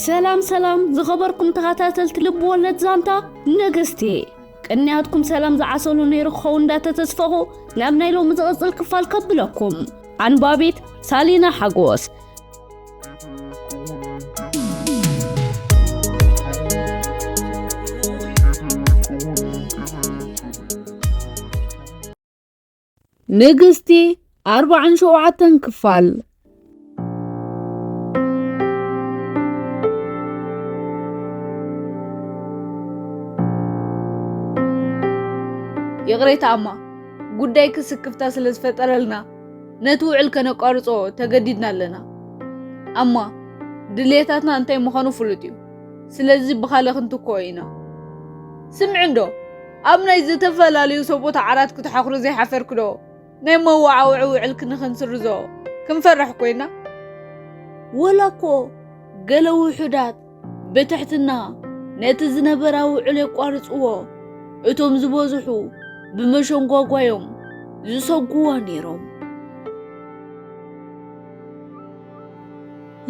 ሰላም ሰላም ዝኸበርኩም ተኸታተልቲ ልብ ወለድ ዛንታ ንግስቲ፣ ቅንያትኩም ሰላም ዝዓሰሉ ነይሩ ክኸውን እንዳተተስፈኹ ናብ ናይ ሎሚ ዝቕጽል ክፋል ከብለኩም። ኣንባቢት ሳሊና ሓጎስ። ንግስቲ ኣርባዓን ሸውዓተን ክፋል። ይቕሬታ ኣማ፣ ጉዳይ ክስክፍታ ስለ ዝፈጠረልና ነቲ ውዕል ከነቋርጾ ተገዲድና ኣለና። ኣማ፣ ድልየታትና እንታይ ምዃኑ ፍሉጥ እዩ። ስለዚ ብኻልእ ክንትክኦ ኢና። ስምዒ እንዶ፣ ኣብ ናይ ዝተፈላለዩ ሰብኡት ዓራት ክትሓኽሩ ዘይሓፈርኩ ዶ? ናይ መወዓውዒ ውዕል ክንክንስርዞ ክንፈርሕ ኮይና? ወላ እኮ ገለ ውሑዳት ብትሕትና ነቲ ዝነበራ ውዕል የቋርጽዎ፣ እቶም ዝበዝሑ ብመሸንጓጓዮም ዝሰጉዋ ነይሮም።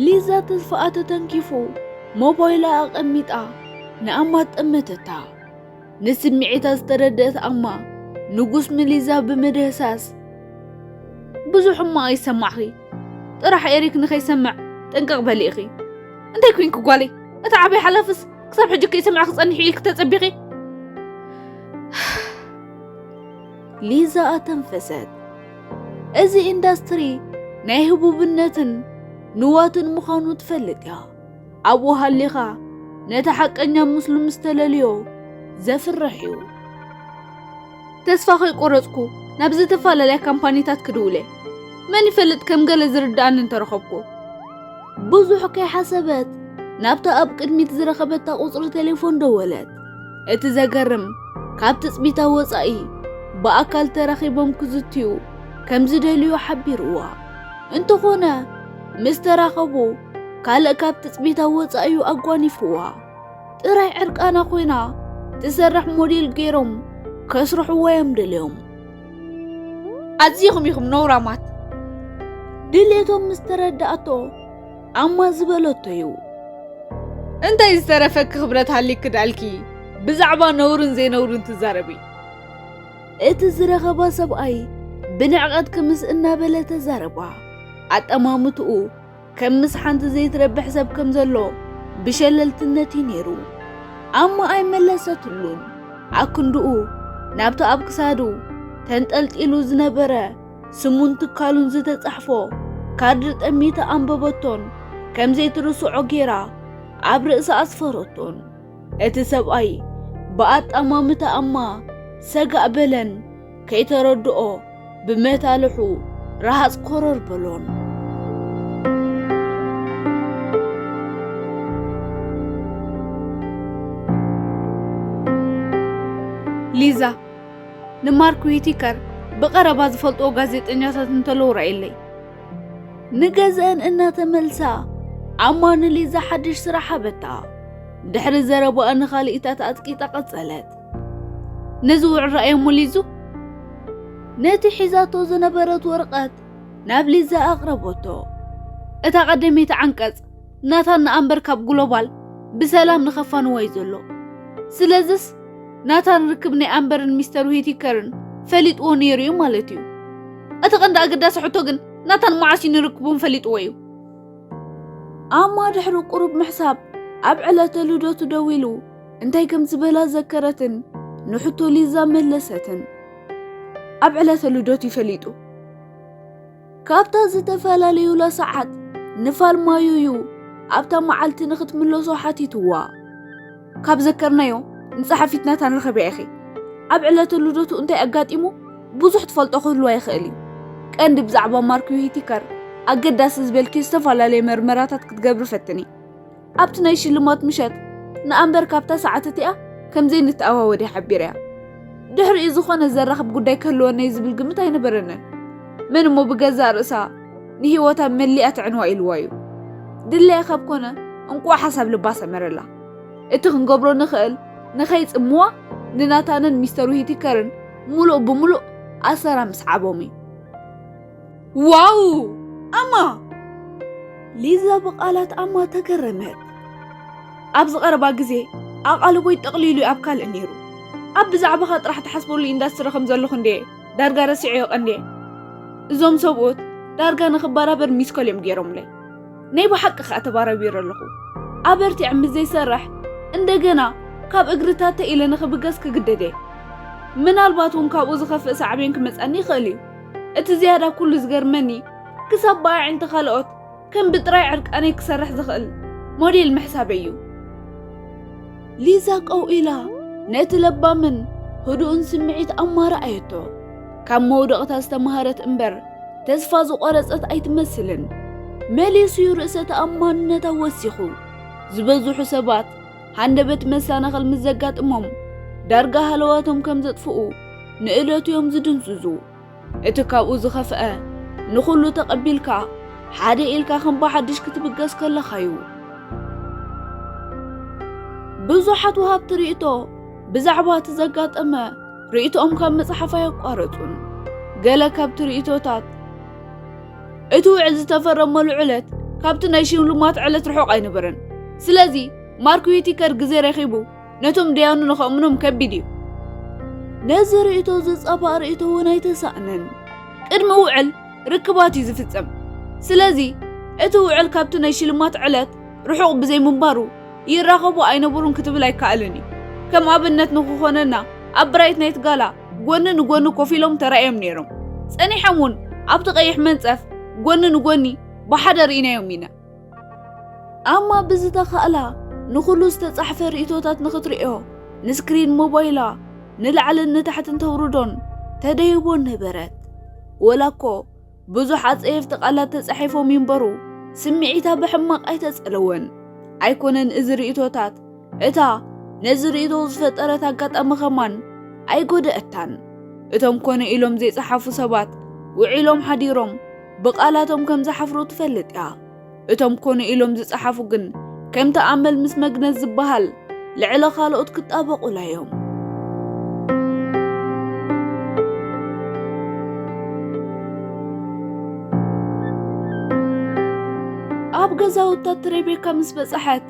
ሊዛ ተስፋኣ ተተንኪፉ ሞባይላ ኣቐሚጣ ንኣማ ጠመተታ። ንስምዒታ ዝተረደአት ኣማ ንጉስ ንሊዛ ብምድህሳስ፣ ብዙሕ እሞ ኣይሰማዕኺ፣ ጥራሕ ኤሪክ ንኸይሰምዕ ጥንቅቕ በሊ ኢኺ። እንታይ ኮንኪ ጓለይ? እቲ ዓብይ ሓላፍስ ክሳብ ሕጂ ከይሰምዐ ክጸንሕ ኢልኪ ተጸቢኺ? ሊዛ ኣተንፈሰት። እዚ ኢንዳስትሪ ናይ ህቡብነትን ንዋትን ምዃኑ ትፈልጥ እያ። ኣብኡ ሃሊኻ ነቲ ሓቀኛ ምስሉ ምስ ተለልዮ ዘፍርሕ እዩ። ተስፋ ከይቆረጽኩ ናብ ዝተፈላለያ ካምፓኒታት ክድውል እየ። መን ይፈልጥ ከም ገለ ዝርድኣኒ እንተረኸብኩ። ብዙሕ ከይሓሰበት ናብታ ኣብ ቅድሚት ዝረኸበታ ቁጽሪ ቴሌፎን ደወለት። እቲ ዘገርም፣ ካብ ትጽቢታ ወጻኢ ብኣካል ተራኺቦም ክዝትዩ ከም ዝደልዩ ሓቢርዋ። እንተኾነ፣ ምስ ተራኸቡ ካልእ ካብ ትጽቢታ ወጻኢ እዩ ኣጓኒፍዋ። ጥራይ ዕርቃና ኮይና ትሰርሕ ሞዴል ገይሮም ከስርሕዋ እዮም ደልዮም። ኣዚኹም ኢኹም ነውራማት። ድሌቶም ምስ ተረዳእቶ ኣማ ዝበለቶ እዩ። እንታይ ዝተረፈኪ ክብረት ሃሊክ ክዳልኪ ብዛዕባ ነውርን ዘይነውርን ትዛረቢ? እቲ ዝረኸባ ሰብኣይ ብንዕቐት ክምስ እናበለ ተዛረባ። ኣጠማምትኡ ከም ምስ ሓንቲ ዘይትረብሕ ሰብ ከም ዘሎ ብሸለልትነት እዩ ነይሩ። ኣማ ኣይመለሰትሉን። ኣክንድኡ ናብቲ ኣብ ክሳዱ ተንጠልጢሉ ዝነበረ ስሙን ትካሉን ዝተጻሕፎ ካርድ ጠሚታ ኣንበበቶን ከም ዘይትርስዖ ጌራ ኣብ ርእሳ ኣስፈረቶን። እቲ ሰብኣይ ብኣጣማምታ ኣማ ሰጋእ በለን። ከይተረድኦ ብመታልሑ ረሃጽ ኮረር በሎን። ሊዛ፣ ንማርክ ዊቲከር ብቐረባ ዝፈልጥዎ ጋዜጠኛታት እንተለዉ ርኣየለይ። ንገዝአን እናተመልሳ ኣማ ንሊዛ ሓድሽ ስራሕ ሃበታ። ድሕሪ ዘረባኣ ንኻልኢታት ኣጽቂጣ ቀጸለት። ነዚ ውዕል ረኣየሞ ሊዙ? ነቲ ሒዛቶ ዝነበረት ወረቐት ናብ ሊዛ ኣቕረበቶ። እታ ቀደመይቲ ዓንቀጽ፣ ናታን ንኣምበር ካብ ግሎባል ብሰላም ንኸፋንዋ እዩ ዘሎ። ስለዝስ ናታን ርክብ ናይ ኣምበርን ሚስተር ዊቲከርን ፈሊጥዎ ነይሩ እዩ ማለት እዩ። እቲ ቀንዲ ኣገዳሲ ሕቶ ግን ናታን መዓስ እዩ ንርክቦም ፈሊጥዎ እዩ? ኣማ ድሕሪ ቁሩብ ምሕሳብ ኣብ ዕለተ ልደቱ ደዊሉ እንታይ ከም ዝበላ ዘከረትን ንሕቶ ሊዛ መለሰትን። ኣብ ዕለተ ልደቱ ይፈሊጡ። ካብታ ዝተፈላለዩላ ሰዓት ንፋል ማዩ እዩ ኣብታ መዓልቲ ንኽትምለሶ ሓቲትዋ። ካብ ዘከርናዮ ንጸሓፊት ናታን ርኸብያ ኢኺ። ኣብ ዕለተ ልደቱ እንታይ ኣጋጢሙ ብዙሕ ትፈልጦ ክህልዋ ይኽእል እዩ። ቀንዲ ብዛዕባ ማርክ ዊቲከር ኣገዳሲ ዝበልኪ ዝተፈላለየ መርመራታት ክትገብሪ ፈትኒ። ኣብቲ ናይ ሽልማት ምሸት ንኣምበር ካብታ ሰዓት እቲኣ ከም ዘይንተኣዋወድ እያ ሓቢረያ። ድሕሪኡ ዝኾነ ዘራኽብ ጉዳይ ክህልወና እዩ ዝብል ግምት ኣይነበረንን። መን እሞ ብገዛእ ርእሳ ንህይወታ መሊኣ ትዕንዋ ኢልዋ እዩ። ድላያ ካብ ኮነ እንቋዕ ሓሳብ ልባ ሰመረላ። እቲ ክንገብሮ ንኽእል ንኸይጽምዋ ንናታንን ሚስተር ዊቲከርን ሙሉእ ብሙሉእ ኣሰራ ምስዓቦም እዩ። ዋው! ኣማ! ሊዛ ብቓላት ኣማ ተገረመት። ኣብዚ ቀረባ ግዜ ኣቓልቦይ ጠቕሊሉ ኣብ ካልእ ነይሩ። ኣብ ብዛዕባኻ ጥራሕ ትሓስበሉ ኢንዳስትሪ ከም ዘለኹ እንድየ ዳርጋ ረሲዐዮ ቀንድየ። እዞም ሰብኡት ዳርጋ ንኽበራበር ሚስኮል እዮም ገይሮምለይ። ናይ ብሓቂ ከኣ ተባራቢረ ኣለኹ። ኣበርቲዐ ምስ ዘይሰርሕ እንደገና ካብ እግርታተ ኢለ ንኽብገስ ክግደድ እየ። ምናልባት እውን ካብኡ ዝኸፍእ ሳዕቤን ክመጸኒ ይኽእል እዩ። እቲ ዝያዳ ኩሉ ዝገርመኒ ክሳብ ብኣዒንቲ ካልኦት ከም ብጥራይ ዕርቃነይ ክሰርሕ ዝኽእል ሞዴል ምሕሳበይ እዩ። ሊዛ ቀው ኢላ ነቲ ለባምን ህዱእን ስምዒት ኣማረኣየቶ። ካብ መውደቕታ ዝተማሃረት እምበር ተስፋ ዝቖረጸት ኣይትመስልን። መሊሱ እዩ ርእሰ ተኣማንነታ ወሲኹ። ዝበዝሑ ሰባት ሃንደበት መሰናኽል ምስ ዘጋጥሞም ዳርጋ ሃለዋቶም ከም ዘጥፍኡ ንእለቱ እዮም ዝድንዝዙ። እቲ ካብኡ ዝኸፍአ ንኹሉ ተቐቢልካ ሓደ ኢልካ ከም ብሓድሽ ክትብገስ ከለኻዩ። ብዙሓት ወሃብቲ ርእይቶ ብዛዕባ እቲ ዘጋጠመ ርእይቶኦም ካብ ምጽሓፍ ኣየቋረጹን። ገለ ካብቲ ርእይቶታት እቲ ውዕል ዝተፈረመሉ ዕለት ካብቲ ናይ ሽልማት ዕለት ርሑቕ ኣይነበረን። ስለዚ ማርክ ዊቲከር ግዜ ረኺቡ ነቶም ደያኑ ንኸእምኖም ከቢድ እዩ። ነዚ ርእይቶ ዝጻባእ ርእይቶ እውን ኣይተሳእነን። ቅድሚ ውዕል ርክባት እዩ ዝፍጸም። ስለዚ እቲ ውዕል ካብቲ ናይ ሽልማት ዕለት ርሑቕ ብዘይምንባሩ ይራኸቡ ኣይነበሩን ክትብል ኣይከኣልን እዩ። ከም ኣብነት ንክኾነና ኣብ ብራይት ናይት ጋላ ጎኒ ንጎኒ ኮፍ ኢሎም ተራእዮም ነይሮም። ጸኒሖም እውን ኣብቲ ቀይሕ መንጸፍ ጎኒ ንጎኒ ብሓደ ርኢናዮም ኢና። ኣማ ብዝተኻእላ ንኹሉ ዝተጻሕፈ ርእይቶታት ንኽትርእዮ ንስክሪን ሞባይላ ንላዕልን ንታሕትን ተውርዶን ተደይቦን ነበረት። ወላ እኮ ብዙሕ ኣጸየፍቲ ቃላት ተጻሒፎም ይንበሩ፣ ስምዒታ ብሕማቕ ኣይተጸለወን። ኣይኮነን እዚ ርእይቶታት፣ እታ ነዚ ርእይቶ ዝፈጠረት ኣጋጣሚ ኸማን ኣይጎደአታን። እቶም ኮነ ኢሎም ዘይጸሓፉ ሰባት ውዒሎም ሓዲሮም ብቓላቶም ከም ዝሓፍሩ ትፈልጥ እያ። እቶም ኮነ ኢሎም ዝጸሓፉ ግን ከምቲ ኣመል ምስ መግነዝ ዝበሃል ልዕሊ ካልኦት ክጣበቑላ እዮም። ኣብ ገዛውታ ትሬቤካ ምስ በጻሐት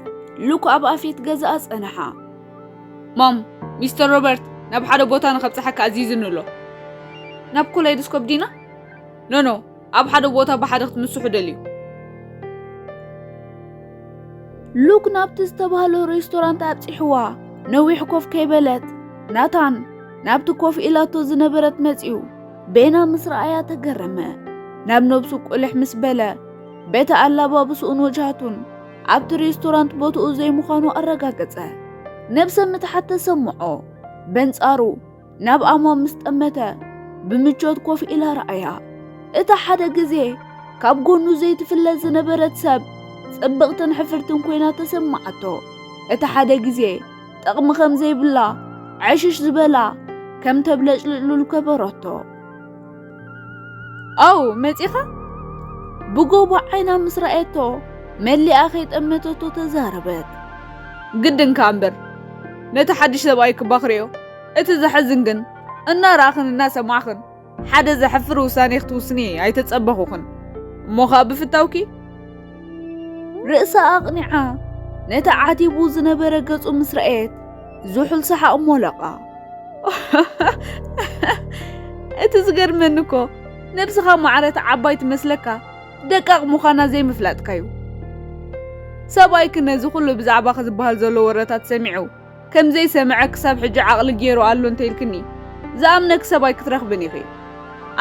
ሉክ ኣብ ኣፌት ገዛኣ ጸንሓ። ማም፣ ሚስተር ሮበርት ናብ ሓደ ቦታ ንኸብጽሓካ ኣዚዙኒ ኣሎ። ናብ ኮላይዶስኮፕ ዲና? ኖ ኖ፣ ኣብ ሓደ ቦታ ብሓደ ክትምስሑ ደልዩ። ሉክ ናብቲ ዝተባህሎ ሬስቶራንት ኣብጺሕዋ ነዊሕ ኮፍ ከይበለት ናታን ናብቲ ኮፍ ኢላቶ ዝነበረት መጺኡ ቤና ምስ ረኣያ ተገረመ። ናብ ነብሱ ቁልሕ ምስ በለ በቲ ኣላባብስኡን ወጅሃቱን ኣብቲ ሬስቶራንት ቦትኡ ዘይምዃኑ ኣረጋገጸ። ነብሰ ምትሓት ተሰምዖ። በንጻሩ ናብ ኣማ ምስ ጠመተ ብምቾት ኮፍ ኢላ ረኣያ። እታ ሓደ ግዜ ካብ ጎኑ ዘይትፍለ ዝነበረት ሰብ ጽብቕትን ሕፍርትን ኮይና ተሰማዓቶ። እታ ሓደ ግዜ ጥቕሚ ከም ዘይብላ ዕሽሽ ዝበላ ከም ተብለጭልጭ ሉል ከበረቶ። ኣው መጺኻ? ብጎቦ ዓይና ምስ ረኣየቶ መሊኣ ከይጠመተቶ ተዛረበት። ግድን ከኣ እምበር ነቲ ሓድሽ ሰብኣይ ክባኽርዮ። እቲ ዘሕዝን ግን እናረኣኽን እናሰማዕኽን ሓደ ዘሕፍር ውሳኔ ክትውስኒ ኣይተጸበኹኽን። እሞ ኸኣ ብፍታውኪ ርእሳ ኣቕኒዓ ነቲ ዓቲቡ ዝነበረ ገጹ ምስ ረኣየት ዝሑል ሰሓቕ ሞለቓ። እቲ ዝገርመኒ እኮ ነብስኻ ማዕረ እታ ዓባይ ትመስለካ ደቃቕ ምዃና ዘይምፍላጥካዩ። ሰብኣይኪ ነዚ ኩሉ ብዛዕባኺ ዝበሃል ዘሎ ወረታት ሰሚዑ ከም ዘይሰምዐ ክሳብ ሕጂ ዓቕሊ ገይሩ ኣሎ እንተኢልክኒ ዝኣምነኪ ሰብኣይ ክትረኽብን ኢኺ።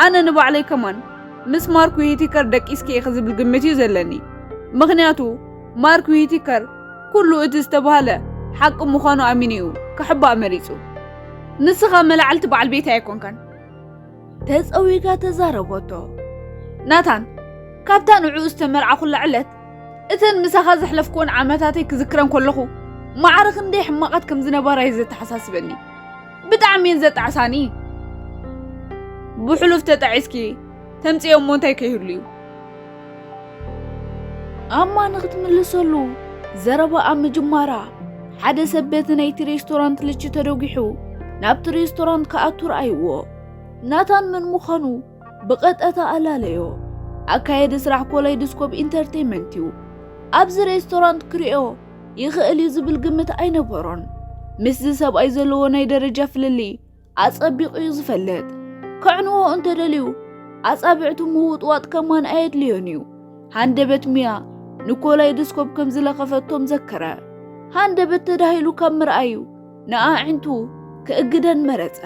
ኣነ ንባዕለይ ከማን ምስ ማርክ ዊቲከር ደቂስኪ ኢኺ ዝብል ግምት እዩ ዘለኒ። ምኽንያቱ ማርክ ዊቲከር ኩሉ እቲ ዝተባህለ ሓቂ ምዃኑ ኣሚኑ እዩ ክሕባእ መሪጹ። ንስኻ መላዕልቲ በዓል ቤት ኣይኮንካን። ተጸዊጋ ተዛረበቶ። ናታን፣ ካብታ ንዕኡ ዝተመርዓኹላ ዕለት እተን ምሳኻ ዘሕለፍኩወን ዓመታተይ ክዝክረን ከለኹ ማዕረ ክንደይ ሕማቓት ከም ዝነበራ እዩ ዘተሓሳስበኒ። ብጣዕሚ እየን ዘጣዕሳኒ። ብሕሉፍ ተጣዒስኪ ተምጽዮ እሞ እንታይ ከይህሉ እዩ? ኣማ ንኽትምልሰሉ ዘረባኣ ምጅማራ ሓደ ሰብ በቲ ናይቲ ሬስቶራንት ልቺ ተደጒሑ ናብቲ ሬስቶራንት ክኣቱ ረኣይዎ። ናታን መን ምዃኑ ብቐጠታ ኣላለዮ። ኣካየዲ ስራሕ ኮላይዶስኮፕ ኢንተርቴይመንት እዩ። ኣብዚ ሬስቶራንት ክሪኦ ይኽእል እዩ ዝብል ግምት ኣይነበሮን። ምስዚ ሰብኣይ ዘለዎ ናይ ደረጃ ፍልልይ ኣጸቢቑ እዩ ዝፈልጥ። ከዕንዎ እንተደልዩ፣ ኣጻብዕቱ ምውጥዋጥ ከማን ኣየድልዮን እዩ። ሃንደበት ሚያ ንኮላይዶስኮፕ ከም ዝለኸፈቶም ዘከረ። ሃንደበት ተዳሂሉ ካብ ምርኣዩ፣ ንኣዒንቱ ክእግደን መረጸ።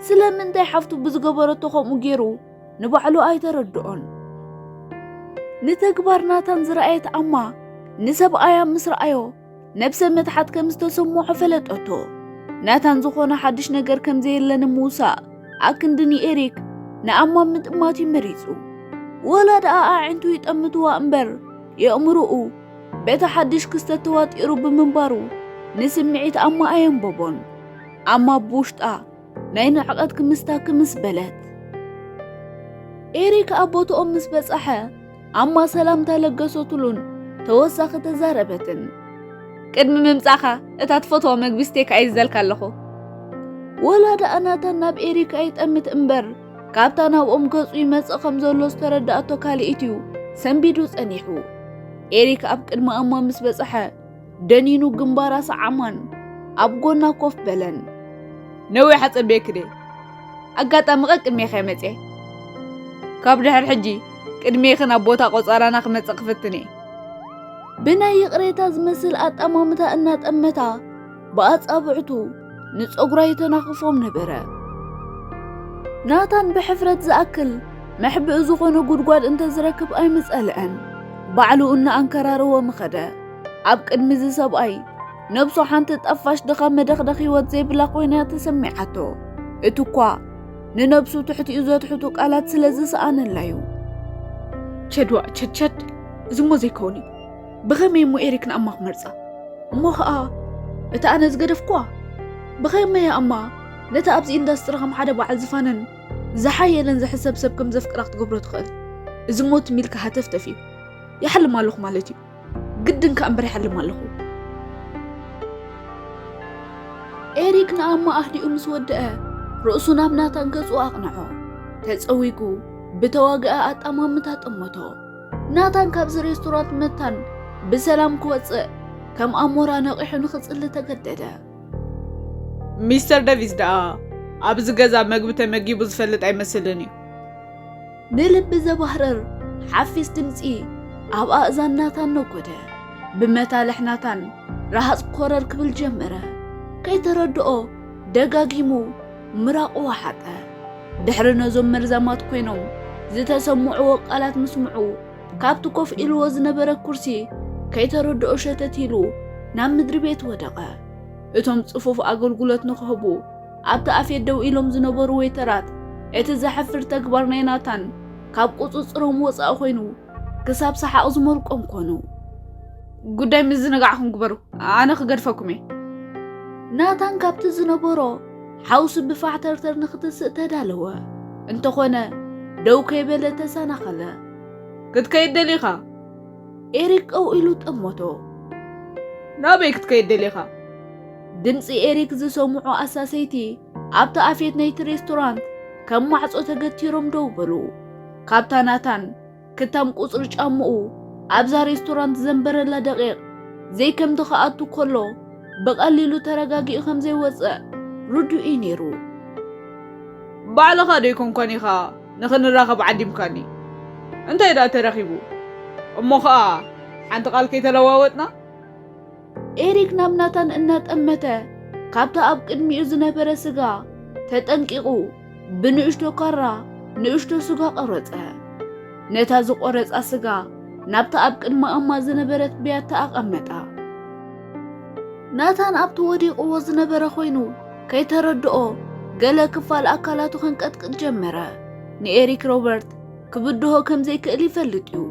ስለምንታይ ሓፍቱ ብዝገበረቶ ከምኡ ገይሩ ንባዕሉ ኣይተረድኦን። ንተግባር ናታን ዝረኣየት ኣማ ንሰብኣያ ምስ ረኣዮ፣ ነብሰ ምትሓት ከም ዝተሰምዖ ፈለጠቶ። ናታን ዝኾነ ሓድሽ ነገር ከም ዘየለ ንምውሳእ ኣክንዲ ንኤሪክ ንኣማ ምጥማት እዩ መሪጹ። ወላ ደኣ ኣዒንቱ ይጠምትዋ እምበር፣ የእምሮኡ በቲ ሓድሽ ክስተት ተዋጢሩ ብምንባሩ፣ ንስምዒት ኣማ ኣየንበቦን። ኣማ ብውሽጣ ናይ ንዕቐት ክምስታ ክምስ በለት። ኤሪክ ኣብ ቦትኦም ምስ በጻሐ፣ ኣማ ሰላምታ ለገሰትሉን ተወሳኺ ተዛረበትን። ቅድሚ ምምጻኻ እታ ትፈትዋ መግቢ ስቴክ ኣይዘልካ ኣለኹ። ወላ ደኣ ናታን ናብ ኤሪክ ኣይጠምት እምበር፣ ካብታ ናብኦም ገጹ ይመጽእ ከም ዘሎ ዝተረዳእቶ ካልኢት እዩ ሰንቢዱ ጸኒሑ። ኤሪክ ኣብ ቅድሚ ኣማ ምስ በጽሐ፣ ደኒኑ ግንባራ ሰዓማን ኣብ ጎና ኮፍ በለን። ነዊሕ ኣጸቢየኪ ድየ? ኣጋጣሚ ቀቅድሜኺ እየ መጽየ። ካብ ድሕሪ ሕጂ ቅድሜኺ ናብ ቦታ ቆጸራና ክመጽእ ክፍትን እየ። ብናይ ይቕሬታ ዝመስል ኣጠማምታ እናጠመታ ብኣጻብዕቱ ንጸጉራ የተናኽፎም ነበረ። ናታን ብሕፍረት ዝኣክል መሕብኢ ዝኾነ ጉድጓድ እንተዝረክብ ኣይምጸልአን። ባዕሉ እናኣንከራረወ ምኸደ። ኣብ ቅድሚ እዚ ሰብኣይ ነብሱ ሓንቲ ጠፋሽ ድኻ መደኽደኽ ህይወት ዘይብላ ኮይና ተሰሚዓቶ። እቲ እኳ ንነብሱ ትሕቲኡ ዘትሕቱ ቃላት ስለ ዝሰኣነላ እዩ። ቸድዋ፣ ቸድ፣ ቸድ፣ እዚ እሞ ዘይከውን እዩ። ብኸመይ እሞ ኤሪክ ንኣማ ክመርጻ? እሞ ኸኣ እቲ ኣነ ዝገደፍኩዋ? ብኸመይ እያ እማ ነቲ ኣብዚ ኢንዳስትሪ ከም ሓደ በዓል ዝፋንን ዝሓየለን ዝሕሰብ ሰብ ከም ዘፍቅራ ክትገብሮ ትኽእል? እዚ እሞ ትም ኢልካ ሃተፍተፍ እዩ። ይሓልም ኣለኹ ማለት እዩ። ግድን ከኣ እምበር ይሓልም ኣለኹ። ኤሪክ ንኣማ ኣህዲኡ ምስ ወደአ፣ ርእሱ ናብ ናታን ገጹ ኣቕንዖ። ተጸዊጉ፣ ብተዋግአ ኣጠማምታ ጠመቶ። ናታን ካብዚ ሬስቶራንት መታን ብሰላም ክወጽእ፣ ከም ኣሞራ ነቒሑ ንኽጽሊ ተገደደ። ሚስተር ደቪስ ደኣ ኣብዚ ገዛ መግቢ ተመጊቡ ዝፈልጥ ኣይመስልን እዩ። ንልቢ ዘባህርር ሓፊስ ድምጺ ኣብ ኣእዛን ናታን ነጎደ። ብመታልሕ ናታን ረሃጽ ኮረር ክብል ጀመረ። ከይተረድኦ ደጋጊሙ ምራቑ ወሓጠ። ድሕሪ ነዞም መርዛማት ኮይኖም ዝተሰምዕዎ ቃላት ምስምዑ፣ ካብቲ ኮፍ ኢልዎ ዝነበረ ኩርሲ ከይተረድኦ ሸተት ኢሉ ናብ ምድሪ ቤት ወደቐ። እቶም ጽፉፍ ኣገልግሎት ንኽህቡ ኣብቲ ኣፌት ደው ኢሎም ዝነበሩ ዌይተራት፣ እቲ ዘሕፍር ተግባር ናይ ናታን ካብ ቁጽጽሮም ወጻኢ ኮይኑ፣ ክሳብ ሰሓቕ ዝመልቆም ኮኑ። ጉዳይ ምዝንጋዕኹም ግበሩ፣ ኣነ ክገድፈኩም እየ። ናታን ካብቲ ዝነበሮ ሓውሲ ብፋሕተርተር ንኽትስእ ተዳለወ። እንተኾነ፣ ደው ከይበለ ተሰናኸለ። ክትከይድ ደሊኻ? ኤሪክ ቀው ኢሉ ጠመቶ። ናበይ ክትከይድ ደሊኻ? ድምጺ ኤሪክ ዝሰምዑ ኣሳሰይቲ ኣብቲ ኣፌት ናይቲ ሬስቶራንት ከም ማዕጾ ተገቲሮም ደው በሉ። ካብታ ናታን ክታም ቁጽሪ ጫምኡ ኣብዛ ሬስቶራንት ዘንበረላ ደቂቕ፣ ዘይከምቲ ክኣቱ ከሎ ብቐሊሉ ተረጋጊኡ ከም ዘይወጽእ ርዱእ እዩ ነይሩ። ባዕልኻ ዶ ኣይኮንካን ኢኻ ንኽንራኸብ ዓዲምካኒ? እንታይ ደኣ ተረኺቡ? እሞ ኸኣ ሓንቲ ቃል ከይተለዋወጥና? ኤሪክ ናብ ናታን እናጠመተ፣ ካብቲ ኣብ ቅድሚኡ ዝነበረ ስጋ ተጠንቂቑ፣ ብንእሽቶ ካራ ንእሽቶ ስጋ ቆረጸ። ነታ ዝቆረጻ ስጋ ናብታ ኣብ ቅድሚ ኣማ ዝነበረት ብያታ ኣቐመጣ። ናታን ኣብቲ ወዲቕዎ ዝነበረ ኮይኑ ከይተረድኦ፣ ገለ ክፋል ኣካላቱ ከንቀጥቅጥ ጀመረ። ንኤሪክ ሮበርት ክብድሆ ከም ዘይክእል ይፈልጥ እዩ።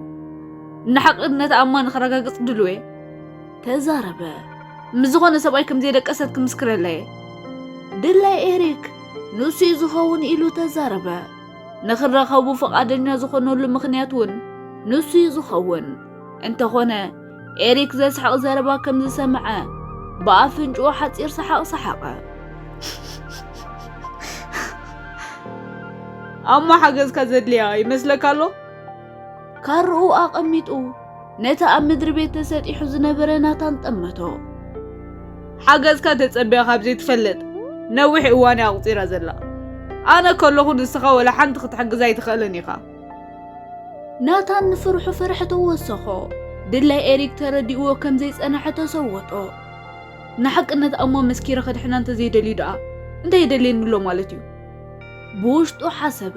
ንሓቂ ነቲ ኣማ ንኸረጋግጽ ድልው እየ። ተዛረበ። ምስ ዝኾነ ሰብኣይ ከም ዘየደቀሰት ክምስክረላ እየ። ድላይ ኤሪክ ንሱ እዩ ዝኸውን ኢሉ ተዛረበ። ንኽራኸቡ ፍቓደኛ ዝኾነሉ ምኽንያት እውን ንሱ እዩ ዝኸውን። እንተኾነ፣ ኤሪክ ዘስሕቕ ዘረባ ከም ዝሰምዐ ብኣፍንጭኡ ሓጺር ሰሓቕ ሰሓቐ። ኣማ ሓገዝካ ዘድልያ ይመስለካ ኣሎ? ካርኡ ኣቐሚጡ ነቲ ኣብ ምድሪ ቤት ተሰጢሑ ዝነበረ ናታን ጠመቶ። ሓገዝካ ተጸቢያ ካብ ዘይትፈልጥ ነዊሕ እዋን እያ ኣቑጺራ ዘላ። ኣነ ከለኹ ንስኻ ወላ ሓንቲ ክትሕግዝ ኣይትኽእልን ኢኻ። ናታን ንፍርሑ ፍርሒ ተወሰኾ። ድላይ ኤሪክ ተረዲእዎ ከም ዘይጸንሐ ተሰወጦ። ንሓቅነት ኣሞ መስኪረ ከድሕና እንተዘይደልዩ ደኣ እንታይ ይደልየኒ ኣሎ ማለት እዩ? ብውሽጡ ሓሰበ።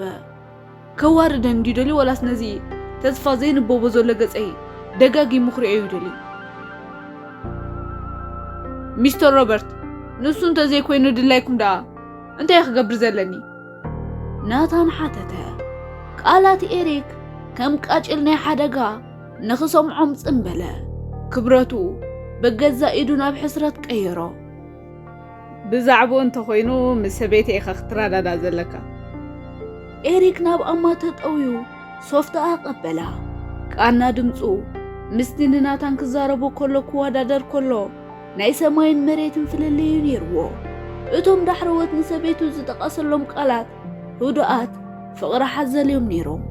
ከዋርደን ድዩ ደልዩ ወላስ ነዚ ተስፋ ዘይንበቦ ዘሎ ገጸይ ደጋጊሙ ክርእዮ እዩ ደልዩ? ሚስተር ሮበርት፣ ንሱ እንተዘይኮይኑ ድላይኩም ደኣ እንታይ ክገብር ዘለኒ? ናታን ሓተተ። ቃላት ኤሪክ ከም ቃጭል ናይ ሓደጋ ንኽሰምዖም ጽምበለ። ክብረቱ ብገዛእ ኢዱ ናብ ሕስረት ቀየሮ። ብዛዕባኡ እንተኾይኑ ምስ ሰበይተይ ኢኻ ክትረዳዳእ ዘለካ። ኤሪክ ናብ ኣማ ተጠውዩ ሶፍት ኣቐበላ። ቃና ድምፁ ምስቲ ንናታን ክዛረቦ ከሎ ክወዳደር ከሎ ናይ ሰማይን መሬትን ፍልልይ እዩ ነይርዎ። እቶም ዳሕረዎት ንሰበይቱ ዝጠቐሰሎም ቃላት ህዱኣት ፍቕሪ ሓዘል እዮም ነይሮም።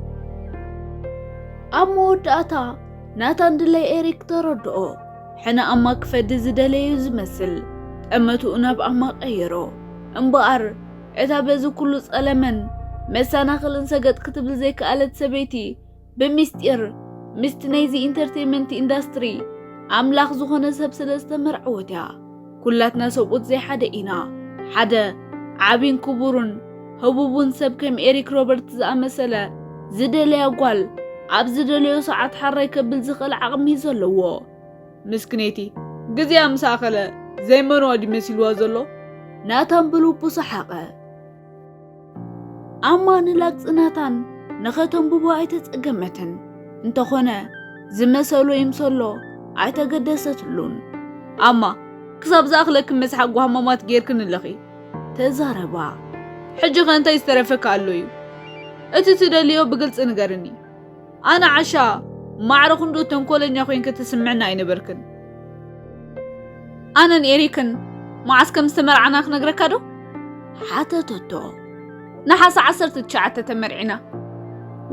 ኣብ መወዳእታ ናታን ድላይ ኤሪክ ተረድኦ። ሕነ ኣማ ክፈዲ ዝደለዩ ዝመስል ጠመትኡ ናብ ኣማ ቀየሮ። እምበኣር እታ በዚ ኩሉ ጸለመን መሰናኽልን ሰገጥ ክትብል ዘይከኣለት ሰበይቲ ብሚስጢር ምስቲ ናይዚ ኢንተርቴይመንት ኢንዳስትሪ ኣምላኽ ዝኾነ ሰብ ስለ ዝተመርዐወት እያ። ኩላትና ሰብኡት ዘይሓደ ኢና። ሓደ ዓቢን ክቡርን ህቡቡን ሰብ ከም ኤሪክ ሮበርት ዝኣመሰለ ዝደለያ ጓል ኣብ ዝደለዮ ሰዓት ሓራይ ከብል ዝኽእል ዓቕሚ እዩ ዘለዎ። ምስክነይቲ፣ ግዜኣ ምስ ኣኸለ ዘይመንዋ ድዩ መሲልዋ ዘሎ? ናታን ብልቡ ሰሓቐ። ኣማ ንላግጺ ናታን ንኸተንብቦ ኣይተጸገመትን። እንተኾነ ዝመሰሎ ይምሰሎ ኣይተገደሰትሉን። ኣማ፣ ክሳብ ዝኣኽለኪ መስሓቕ ጓህማማት ጌርክኒ ኣለኺ። ተዛረባ። ሕጂ ኸ እንታይ ዝተረፈካ ኣሎ እዩ? እቲ ትደልዮ ብግልጺ ንገርኒ። ኣነ ዓሻ ማዕረ ክንድኡ ተንኮለኛ ኮይንኪ ትስምዕኒ ኣይነበርክን። ኣነን ኤሪክን መዓስ ከም ዝተመርዓና ክነግረካ ዶ? ሓተተቶ። ነሓሰ ዓሰርተ ትሽዓተ ተመርዒና።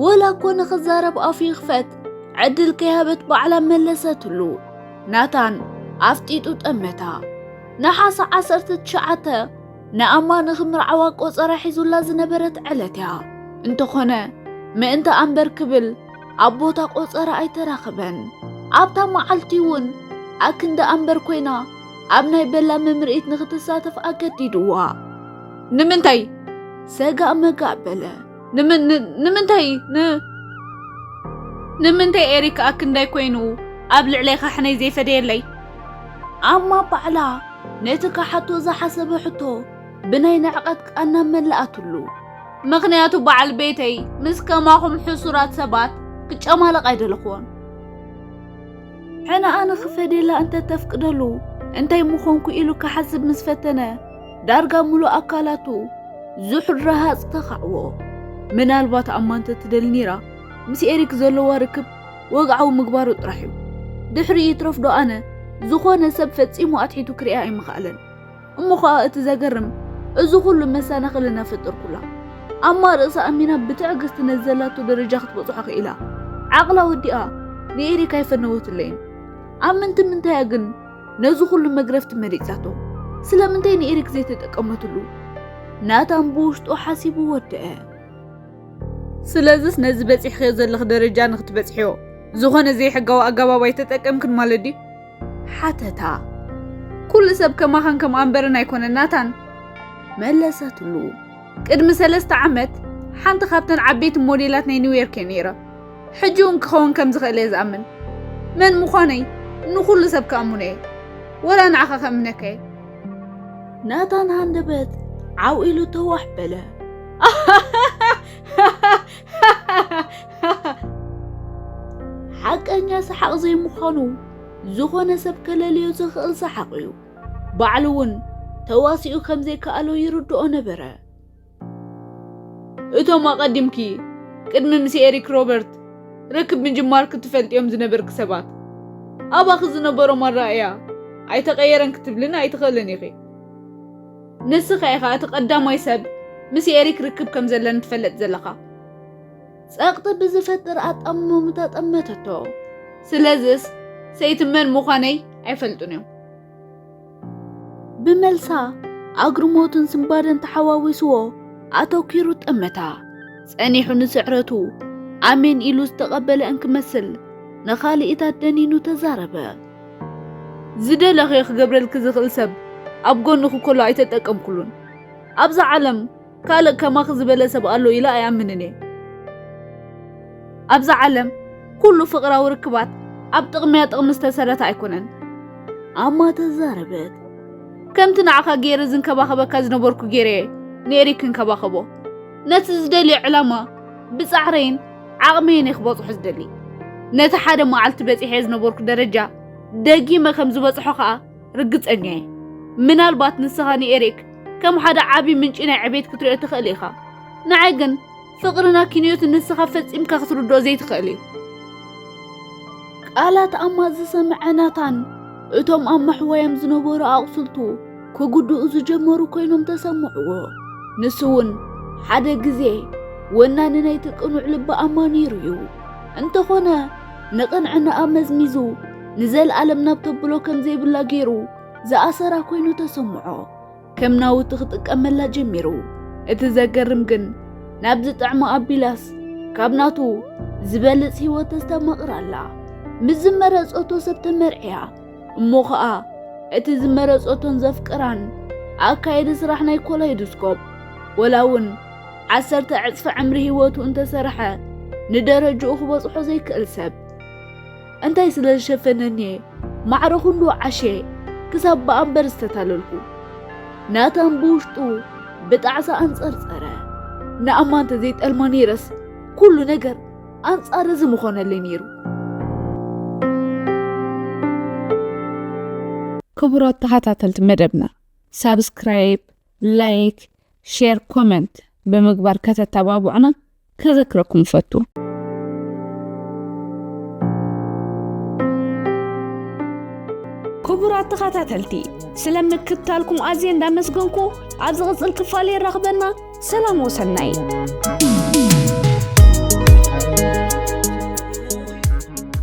ወላ እኮ ንኽዛረብ ኣፉ ይኽፈት ዕድል ከይሃበት ባዕላ መለሰትሉ። ናታን ኣፍጢጡ ጠመታ። ነሓሰ ዓሰርተ ትሽዓተ ንኣማ ንኽምርዓዋ ቆጸራ ሒዙላ ዝነበረት ዕለት እያ። እንተኾነ ምእንቲ ኣምበር ክብል ኣብ ቦታ ቆጸራ ኣይተራኸበን። ኣብታ መዓልቲ እውን ኣክንዲ ኣምበር ኮይና ኣብ ናይ በላ ምምርኢት ንኽትሳተፍ ኣገዲድዋ። ንምንታይ? ሰጋእ መጋእ በለ። ንምን-፣ ን-፣ ንምንታይ? ን-፣ ንምንታይ ኤሪክ ኣክንዳይ ኮይኑ ኣብ ልዕለይ ኻሕነይ ዘይፈደየለይ? ኣማ ባዕላ ነቲ ክሓቶ ዝሓሰበ ሕቶ ብናይ ንዕቐት ቃና መለኣትሉ። ምኽንያቱ በዓል ቤተይ ምስ ከማኹም ሕሱራት ሰባት ክጨማለቕ ኣይደለኽዎን። ሕነ ኣነ ክፈድየላ እንተ ተፍቅደሉ እንታይ ምኾንኩ ኢሉ ክሓስብ ምስ ፈተነ፣ ዳርጋ ምሉእ ኣካላቱ ዝሑል ረሃጽ ተኻዕዎ። ምናልባት ኣማ እንተ ትደሊ ነይራ፣ ምስ ኤሪክ ዘለዋ ርክብ ወግዓዊ ምግባሩ ጥራሕ እዩ። ድሕሪኡ ይትረፍ ዶ ኣነ፣ ዝኾነ ሰብ ፈጺሙ ኣትሒቱ ክሪኣ ኣይምኸኣለን። እሞ ኸኣ እቲ ዘገርም፣ እዚ ኹሉ መሰናኽል እናፈጠርኩላ፣ ኣማ ርእሳ ኣሚና ብትዕግስቲ ነዚ ዘላቶ ደረጃ ክትበጽሖ ክኢላ። ዓቕላ ወዲኣ ንኤሪክ ኣይፈነወትለይን። ኣብ ምንቲ ምንታያ ግን ነዚ ኹሉ መግረፍቲ መሪጻቶ? ስለምንታይ ንኤሪክ ዘይተጠቀመትሉ? ናታን ብውሽጡ ሓሲቡ ወደአ። ስለዚስ ነዚ በጺሕኽዮ ዘለኺ ደረጃ ንኽትበጽሕዮ፣ ዝኾነ ዘይሕጋዊ ኣገባብ ኣይተጠቀምክን ማለት ድዩ? ሓተታ። ኩሉ ሰብ ከማኻን ከም ኣምበርን ኣይኮነን ናታን። መለሰትሉ። ቅድሚ ሰለስተ ዓመት ሓንቲ ካብተን ዓበይቲ ሞዴላት ናይ ኒውዮርክ እየ ነይረ። ሕጂ እውን ክኸውን ከም ዝኽእል እየ ዝኣምን። መን ምዃነይ ንኹሉ ሰብ ክኣምኖ እየ። ወላ ንዓኻ ከእምነካ እየ። ናታን ሃንደበት ዓው ኢሉ ተዋሕ በለ። ሓቀኛ ሰሓቕ ዘይምዃኑ ዝኾነ ሰብ ከለልዮ ዝኽእል ሰሓቕ እዩ። ባዕሉ እውን ተዋሲኡ ከም ዘይከኣሎ ይርድኦ ነበረ። እቶም ኣቐዲምኪ ቅድሚ ምስ ኤሪክ ሮበርት ርክብ ምጅማርኪ ትፈልጥዮም ዝነበርኪ ሰባት፣ ኣባኺ ዝነበሮም ኣረኣእያ ኣይተቐየረን ክትብልን ኣይትኽእልን ኢኺ። ንስኺ ኢኻ እቲ ቀዳማይ ሰብ ምስ ኤሪክ ርክብ ከም ዘለኒ ትፈልጥ ዘለኻ። ጸቕጢ ብዝፈጥር ኣጠማምታ ጠመተቶ። ስለዝስ ሰይቲ መን ምዃነይ ኣይፈልጡን እዮም። ብመልሳ ኣግርሞትን ስንባደን ተሓዋዊስዎ ኣተኪሩ ጠመታ። ጸኒሑ ንስዕረቱ ኣሜን ኢሉ ዝተቐበለ እንክመስል ንኻልኢታት ደኒኑ ተዛረበ። ዝደለኽዮ ክገብረልኪ ዝኽእል ሰብ ኣብ ጎንኹ ከሎ ኣይተጠቀምኩሉን። ኣብዛ ዓለም ካልእ ከማኺ ዝበለ ሰብ ኣሎ ኢለ ኣይኣምንን እየ። ኣብዛ ዓለም ኩሉ ፍቕራዊ ርክባት ኣብ ጥቕምያ ጥቕሚ ዝተሰረተ ኣይኮነን። ኣማ ተዛረበት። ከምቲ ንዓኻ ገይረ ዝንከባኸበካ ዝነበርኩ ገይረ እየ ንኤሪክ ክንከባኸቦ። ነቲ ዝደልዮ ዕላማ ብጻዕረይን ዓቕመይን እየ ክበጽሖ ዝደሊ። ነቲ ሓደ መዓልቲ በጺሐ ዝነበርኩ ደረጃ ደጊመ ከም ዝበጽሖ ከኣ ርግጸኛ እየ። ምናልባት ንስኻ ንኤሪክ ከም ሓደ ዓቢ ምንጪ ናይ ዕቤት ክትሪኦ ትኽእል ኢኻ። ንዓይ ግን ፍቕርና ኪንዮት ንስኻ ፈጺምካ ክትርድኦ ዘይትኽእል እዩ። ቃላት ኣማ ዝሰምዐ ናታን እቶም ኣብ መሕወያም ዝነበሩ ኣቑስልቱ ክጉድኡ ዝጀመሩ ኮይኖም ተሰምዕዎ። ንሱ እውን ሓደ ግዜ ወናኒ ናይቲ ቅኑዕ ልቢ ኣማ ነይሩ እዩ። እንተኾነ ንቕንዕናኣ መዝሚዙ ንዘለኣለም ናብ ተብሎ ከም ዘይብላ ገይሩ ዝኣሰራ ኮይኑ ተሰምዖ። ከም ናውቲ ክጥቀመላ ጀሚሩ። እቲ ዘገርም ግን ናብዚ ጥዕሚ ኣቢላስ ካብ ናቱ ዝበልጽ ህይወት ተስተማቕር ኣላ። ምስ ዝመረጸቶ ሰብ ተመርዕያ። እሞ ኸኣ እቲ ዝመረጸቶን ዘፍቅራን ኣካየዲ ስራሕ ናይ ኮላይዶስኮፕ ወላ እውን ዓሰርተ ዕጽፊ ዕምሪ ህይወቱ እንተሰርሐ ንደረጅኡ ክበጽሖ ዘይክእል ሰብ እንታይ ስለ ዝሸፈነኒ እየ ማዕረ ኩሉ ዓሸ ክሳብ ብኣምበር ዝተታለልኩ። ናታን ብውሽጡ ብጣዕሳ ኣንጸርጸረ። ንኣማ እንተ ዘይጠልማ ነይረስ ኩሉ ነገር ኣንጻር እዚ ምኾነለይ ነይሩ። ክቡራት ተኸታተልቲ መደብና ሳብስክራይብ፣ ላይክ፣ ሼር፣ ኮመንት ብምግባር ከተተባብዑና ከዘክረኩም እፈቱ። ክቡራት ተኸታተልቲ ስለ ምክትታልኩም ኣዝየ እንዳመስገንኩ ኣብ ዝቕጽል ክፋል የራኽበና። ሰላም ወሰናይ።